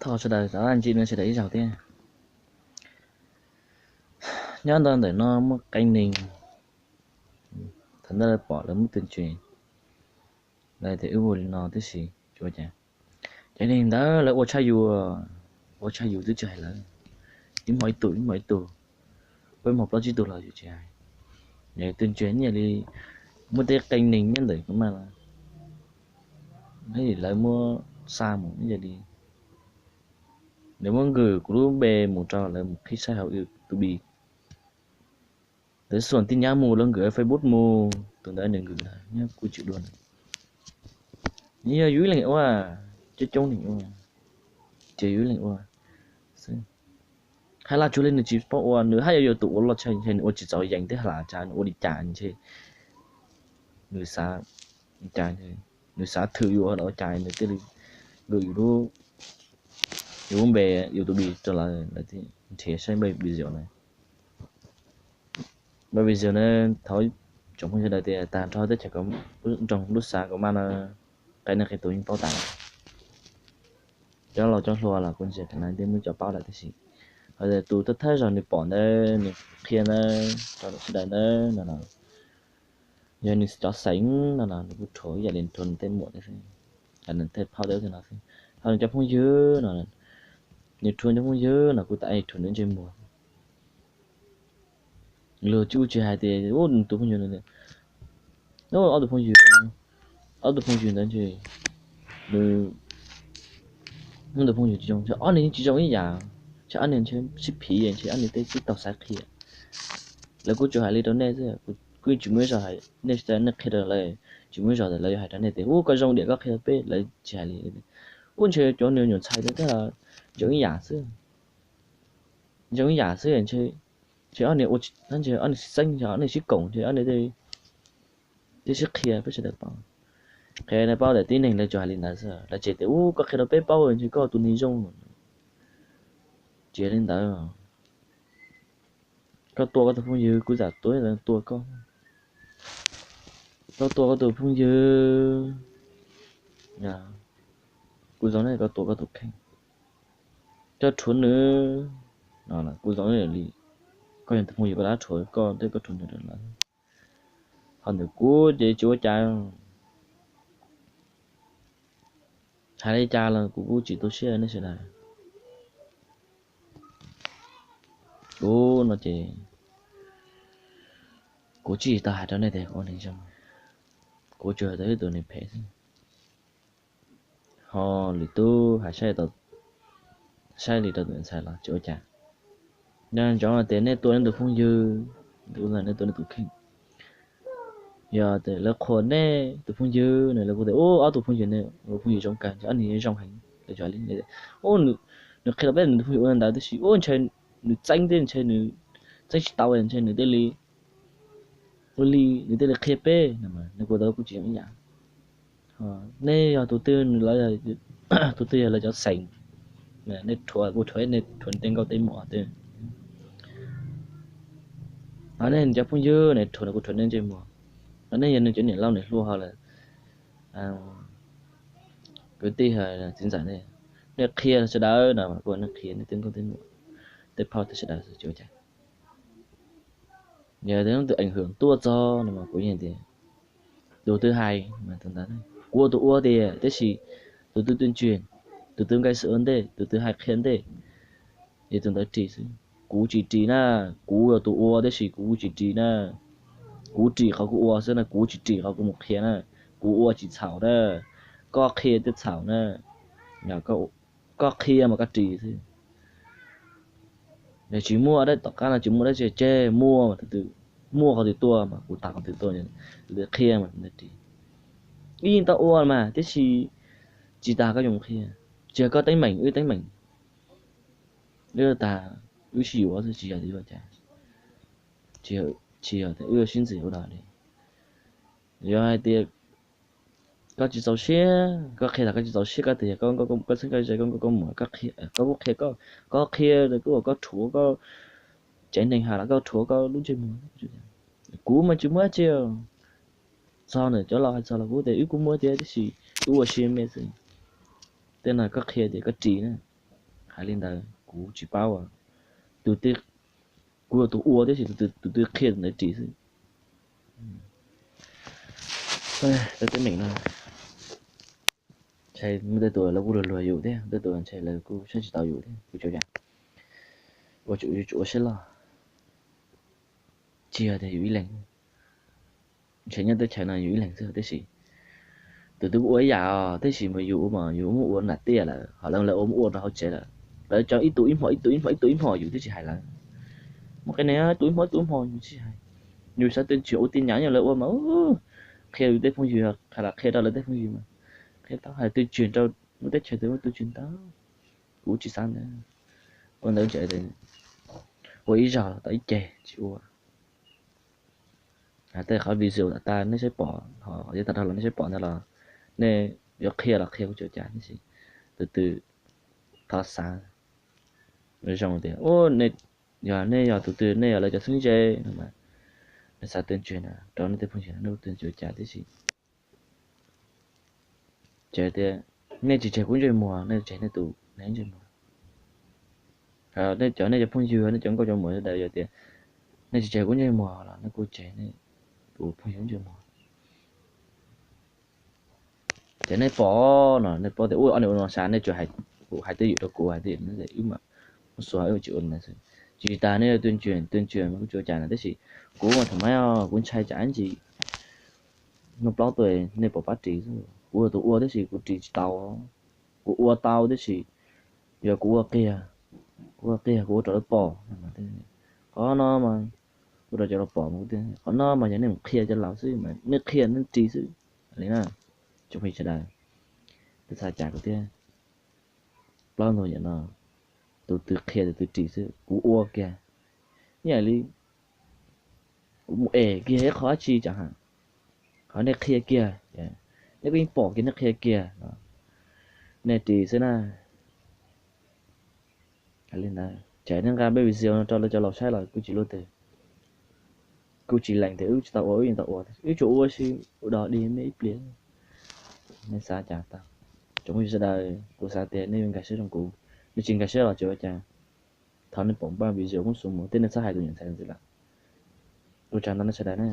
Thov sawv daws rov qab ntsia no sawv daws ib zaug thiab. Nyob ntawm no muaj qee neeg, thaum ntawd lawv pom lawv muab tw ntse, lawv tias wb ua li no tib si, ua cas cov neeg ntawd lawv ua tshaj yus, ua tshaj yus twb tsis hais lawv, ib hmo ib tug ib hmo ib tug, peb hmo plaub tsib tug los yus tsis hais. Tw ntse ib yam li muaj tej qee neeg nyob ntawm kuv mas, lawv muab xa mus ib yam li lawv muab nkws kuv lub npe mus rau lawv mus qhib saib hauv YouTube. Lawv xuas tij nyab mus, lawv nkws Facebook mus, tus ntawd nws nkws ntag, nyob kuj tsis dua ntawd. Yog yus ib leeg ua, coob coob neeg ua, ces yus ib leeg ua xwb. Hais los tsuas li nws tsis paub ua, nws haj yam yuav tus ua loj tshaj ntshe nws ua tsis txaus yees thiab hla cas, nws ua li cas ntshe nws xav, cas nws xav thwm yus los ua cas nws thiaj li nkws yus lub, yus lub npe YouTube rau lawv, lawv thiaj nrhiav saib npaj video na. Npaj video na, thov tsoom phooj ywg sawv daws tias tag nrho teb chaws nroog lub xav kom maj no, qee neeg qee tus yeej paub tas. Cov laus cov hluas los kuv ntsia tam no twb muaj cov paub lawm tab sis, ho tus thawj thawj zaug nws pom ntawd nws qhia ntawd rau sawv daws ntawd no los, yog nws cov xeem no los nws kuj rhuav ib yam li rhuav nws tej muam xwb, nws tej phauj tej ub tej no xwb. Ho nws cov phooj ywg no, nws rhuav cov phooj ywg no kuj tas rhuav nws ntsej muag. Luag tsis, kuj tsis hais tias ub nws tus phooj ywg, ob tug phooj ywg, ob tug phooj ywg ntawd ntshe nws, ob tug phooj ywg tsis zoo, ob niag yeej tsis zoo ib yam, ntshe ob niag ntshe sib phiv, ntshe ob niag tej tsis tau xav qhia. Lawv kuj tsuas hais li rau nej xwb, kuj tsis muaj ib zaug hais, nej qhia rau lawv, tsis muaj ib zaug lawv yuav hais rau nej tias ub koj zoo diam koj qhia rau peb, lawv tsis hais li. Ub ntshe cov niag nyuam ntxhais tej los zoo ib yam xwb, zoo ib yam xwb ntshe, ntshe ob niag ua, ntshe ob niag sib txeeb, ob niag sib koom, ntshe ob niag tej sib qhia peb sawv daws paub. Qhia nej paub tias tib neeg lawv tsuas hais li ntawd xwb, lawv tsis tias ub koj qhia rau peb paub ntshe koj tus neeg zoo. Tsis li ntawd, koj tua koj tus phooj ywg kuj tam tua, tua koj, koj tua koj tus phooj ywg, kuj zoo li koj tua koj tus kheej, koj rhuav nws, kuj zoo li koj yog tus phooj ywg koj rov rhuav koj thiab koj rhuav nws lawm. Ho ntawm kuv ces tsis ua cas, hais li cas los kuv kuj tsis tu siab nej sawv daws. Kuv no ces kuv tsis tau hais rau nej tias kuv ua neeg zoo, kuv tsuas yog ib tug neeg phem xwb. Ho lwm tus hais saib, saib li rau tus ntxhais los tsis ua cas. Nco ntsoov tias nej tua nej tus phooj ywg, nej tua nej tus kheej. Yog tias lawv qhuas nej tus phooj ywg no, lawv kuj tias ub ob tug phooj ywg ne, tus phooj ywg zoo kawg, ob niag zoo heev, lawv cov li, ub nws qhia rau peb nws tus phooj ywg ua li ntawd tab sis ub ntshe nws txeeb thiab ntshe nws txeeb tsis tau ntshe nws thiaj li ua li, nws thiaj li qhia peb no, nej kuj tau kuj tsis zoo ib yam. Nej yog tus twg, tus twg yog lawv cov xeem, nej rhuav kuj rhuav, nej rhuav tej nkauj tej muam twg, ho nej cov phooj ywg ne rhuav kuj rhuav nej ntsej muag, ho nej yog nws cov niam laus niam hluas ho lawm kwv tij txiv ntxawm, nej qhia sawv daws no, kuj nej qhia nej tej nkauj tej muam, tej phauj tej sawv daws tsis ua cas. Yog tus eev hwm tuaj txog no mas kuv yeej tias tus twg hais, kuv ua tus ua tiag, tab sis tus twg twj ntsia, tus twg nqaij xwm ua ntej, tus twg hais qhia ntej, es tus ntawd ris xwb. Kuv tsis ris na, kuv yog tus ua tab sis kuv tsis ris na. Kuv ris qhov kuv ua xwb na, kuv tsis ris qhov kuv mus qhia na. Kuv ua tsis txhaum na, koj qhia thiaj txhaum na. Koj qhia mas koj ris xwb. Yog tsis muaj dab, tom qab no tsis muaj dab tsi tseg, muaj, muaj qhov twg tuaj mas kuv tas qhov twg tuaj, tus twg qhia mas tus ntawd ris. Wb yeej tau ua mas tab sis tsis tas koj yuav qhia, tsis yog koj teeb meem wb teeb meem, wb tas wb sib yuav xwb, tsis yog tias yuav cas, tsis yog tias wb sib ntxim ua dog li. Yog hais tias koj tsis txaus siab, koj qhia tas koj tsis txaus siab, koj tias yog koj txheeb koj ze, koj nkauj koj muam, koj kuj qhia, koj qhia, koj rhuav, koj tsev neeg hais los koj rhuav koj lub ntsej muag. Kuv mas tsis muaj dab tsi, txog ntawm cov laus hais txog los kuv tias wb kuj muaj thiab tab sis wb ua siab me xwb. Tej no koj qhia tias koj ris na, Hais li ntawd kuv tsis paub, tus twg, kuv yog tus ua tab sis tus twg qhia tus ntawd ris xwb. Tej teeb meem no, ntshe muaj tej tus lawv kuj luag luag yus thiab, tej tus ntshe lawv kuj saib tsis taus yus thiab, kuv tsis ua cas. Ua tsum yus tsum ua siab loj, tsis yog tias yus ib leeg, ntshe nyob teb chaws no yus ib leeg xwb tiam sis tus twg kuj ua ib yam os, tiam sis mas yus ua mas yus muab ua nram tiaj lawm, ho lawv ua muab ua rau hauv tsev lawm. Lawv tso ib tug ib hmo, ib tug ib hmo, ib tug ib hmo yus twb tsis hais lawv. Muaj qee neeg ib tug ib hmo, ib tug ib hmo yus tsis hais. Yus xav tuyên truyền ua tin nhắn nyob lawv ua mas qhia yus tej phooj ywg, hais los qhia rau lawv tej phooj ywg mas qhia tau, hais tuyên truyền rau lub teb chaws twg tuyên truyền tau. Kuv tsis xav ntawd. Ua ntawd ces ua ib zaug tau ib ce tsis ua. Tej qhov video tom tag nej saib pom, ho qhov yav tag dhau los nej saib pom ntawd los nej yuav qhia los qhia kuv tsis ua cas tab sis tus twg thov xav zoo tias yog nej yog tus twg, nej yog lawv cov xeeb ze no mas nej xav tuyên truyền rau nej tej phooj ywg, nej tuyên truyền ua cas tab sis ces tias nej tsis tseg kuv ntsej muag, nej tseg nej tus nej ntsej muag. Nej cov, nej cov phooj ywg, nej cov nkauj cov muam sawv daws yog tias nej tsis tseg kuv ntsej muag los nej kuj tseg nej tus phooj ywg ntsej muag. Ces nej pom no nej paub tias ua ob niag ua no xav, nej tsuas hais, kuv hais twj ywm rau kuv hais tias wb mas muab xua wb tsis ua li ntawd xwb. Tsis tas nej yuav tuyên truyền, tuyên truyền mas kuv tsis ua cas na tab sis kuv mas thaum mab kuv ntshai tsam ib ntsis hnub plaub tuaj nej pom pab ris xwb. Kuv yog tus ua tab sis kuv ris tsis tau, kuv ua tau tab sis yog kuv ua qias, kuv ua qias kuv ua rau lawv pom. Qhov no mas ua rau cov laus pom, qhov no mas yog nej mus qhia cov laus xwb, nej qhia nej ris xwb li na. Tsoom phooj ywg sawv daws, twb txhais cas kuv thiab plaub ntug yam no, tus twg qhia tus twg ris xwb, kuv ua kiag ib yam li kuv mus es kiag ib qho dab tsi tsam ha, qhov nej qhia kiag, nej kuj yeej pom kiag nej qhia kiag, nej ris xwb na. Li ntawd ces nej nqa peb video no rau lawv cov laus saib los kuj tsis luaj twg, kuj tsis lees tias wb tsis tau ua, wb yeej tau ua, wb tsuas ua si ua dog dig me ib pliag. Nej xav cas tau. Tsoom phooj ywg sawv daws, kuv xav tias nej yuav nkag siab rau kuv, nej tsis nkag siab los tsis ua cas. Thov nej pom npaj video kuj xu mus tej nej txhob hais tus niam ntxhais ntxiv lawm. Ua tsaug ntau nej sawv daws na.